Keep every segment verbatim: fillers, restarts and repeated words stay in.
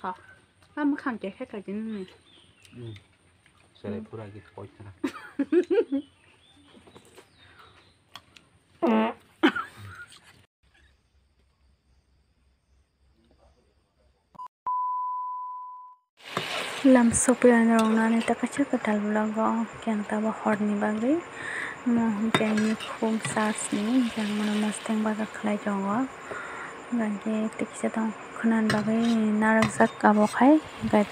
Ha, ha, mwkhang khe khe khaidi nini. Hmm. Serai pura git koi khana. Lam sopirani rok nani ta kaisa kwtal vlog o keng tabo horni bagwi mo hwnkhe ani khum charge ni hwnkhe ang mano mosteng baja khlai tongo. Hwnkhe tei kisa tong khwnani bagwi narwkjak abo khai hwnkhe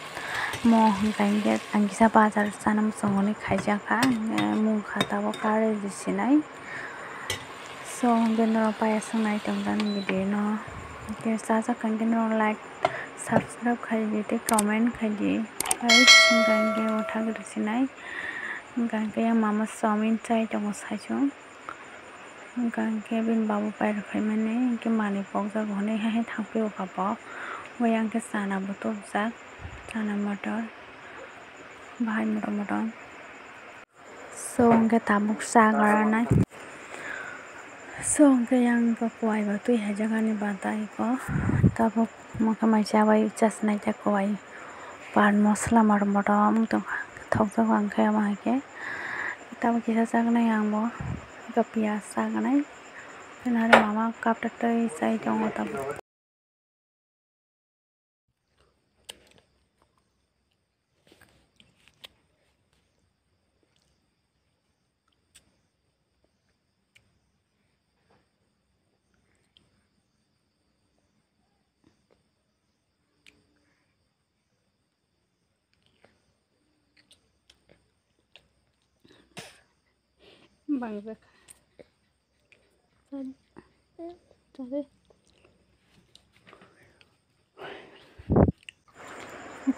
mo hwnkhe ang kisa bajar chana muchungo hinwi khaijak kha hwnkhe mungkha tabuk kha rwgwi sinai. So hwnkhe norok payasok nai tongjaknai video no hwnkhe chajak kha hwnkhe norok like subscribe khaidi tei comment khaidi guys hwnkhe hwnkhe o thagwi rwsinai hwnkhe hwnkhe yang mama chowmin chai tongo saichung. Hwnkha hwnkhe bini babu pairok phaimani hwnkhe manwi pokjago hwnwi hai hai thangphio kha bo. Hwnkhe yang khe chana bo tubujak, chana motor, bahai motom motom. So hwnkhe tabuk chagra nai. So hwnkhe yang kowai bo twi haijak ani bata iko tabuk. Mokhe mai chabai chasnai ta kowai pan mosla mar motom wng tongkha. Thokjago ang khe omo hai khe. Tamo kisa chagnai ang bo. Eko piyaj chagnai. Tei nare mama cup ta twi chai tongo tamo. Bangjak. Tadi. Tadi.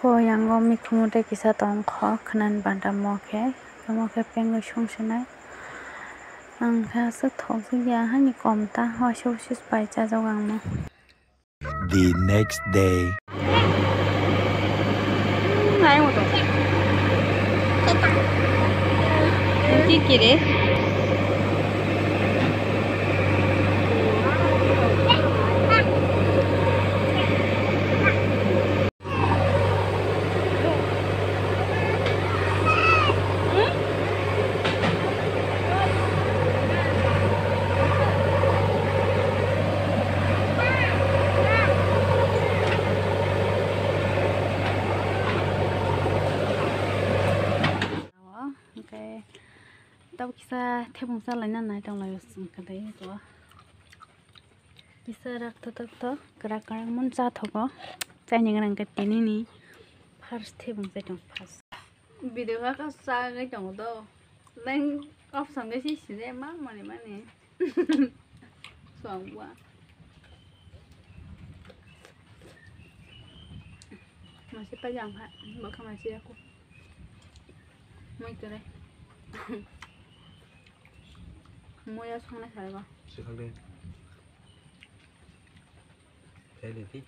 Bo yango mikhumu tei kisa tongkho khwnani banta mo khe, omo khe pengwi songsinai. Ang khe aswk thokjak ya hani kom ta, waisa usi pai chajak ang no. The next day. Hwnkhe tabuk kisa thebung chalaina nai tonglaio chwng khe dai to. Kisa rak to tok to kwrak kwrak mun cha thogo. Chaini gwnang khe tinini first thebung chai tong first. Video kha kha chagwi tongo do. Nang option khe si sini ma mani mani. Songwa. Masi pa jang pha, bo kha masi ya ko. Moi kere. Moi ya song na kha ba. Sikhang de. Thai de ti.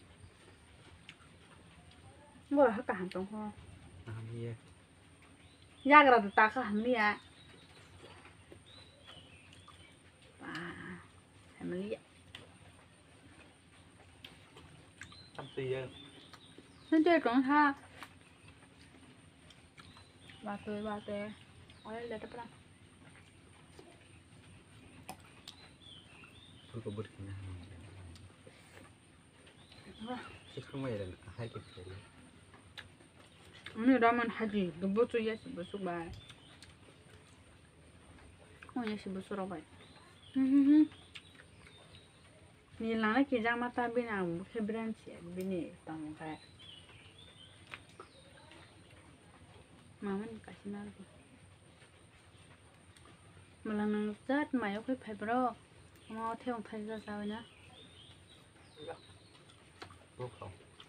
Bo ha kaham tong ho. Kaham ye. Yagra da ta kaham ni ya. Ba, hamliya. Hamliya. Nanti kong ha. Bate, bate. Oil data pala. Purko burkina. Sikhang mai ren, hai ke pele. Ani ramen haji, gebo tu ya si besuk bai. Oh ya si besuk rok bai. Hmm, hmm, hmm. Ni lana kijang mata bini ang bukhe brand si bini tong kai. Mama ni kasih nanti. Malang nang jat mayo khe phai bro. Omo thebung thai jat jawi na. Bokho.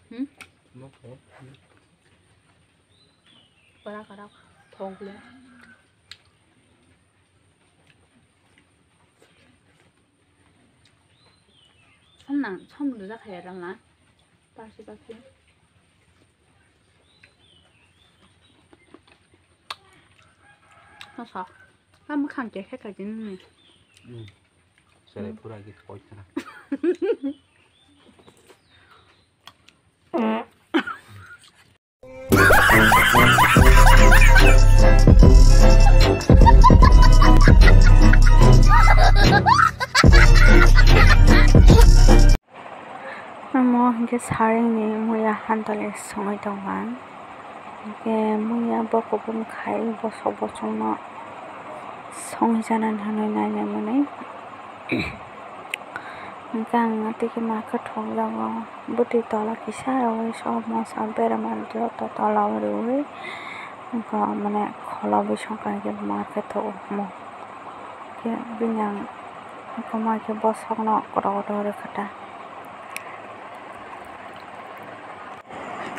Hmm? Bokho. Para kara thok le. Som nang, som rwjak hai rang na. Parsi parsi. Masa. Ha mwkhang khe khe khaidi nini. Hmm. Serai pura git koi khana. Omo hwnkhe saringni muya hantali songwi tongkha. Hwnkhe muya bo kubun khai bosok bosokno songwi chanani hwnwi nainai mwnwi. Hwnkhe ang tei khe ma khe thokjago. Bwtwi tola kisa rwui sok moso berama joto tola o rwui. Wngkha mane kholobwi songkha hwnkhe ma khe thogo omo. Khe bini ang omo hai khe bosokno kotor kotor rw kha ta.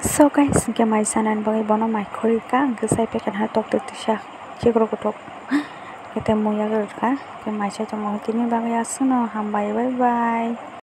So guys, hwnkhe mai chanani bagwi bono mai khorwi kha, hwnkhe chai packet ha tok twi twisa chikro kotok. Hwnkhe tei muya rw kha, hwnkhe mai chai tongma tini bagwi aswkno hambai, bye bye.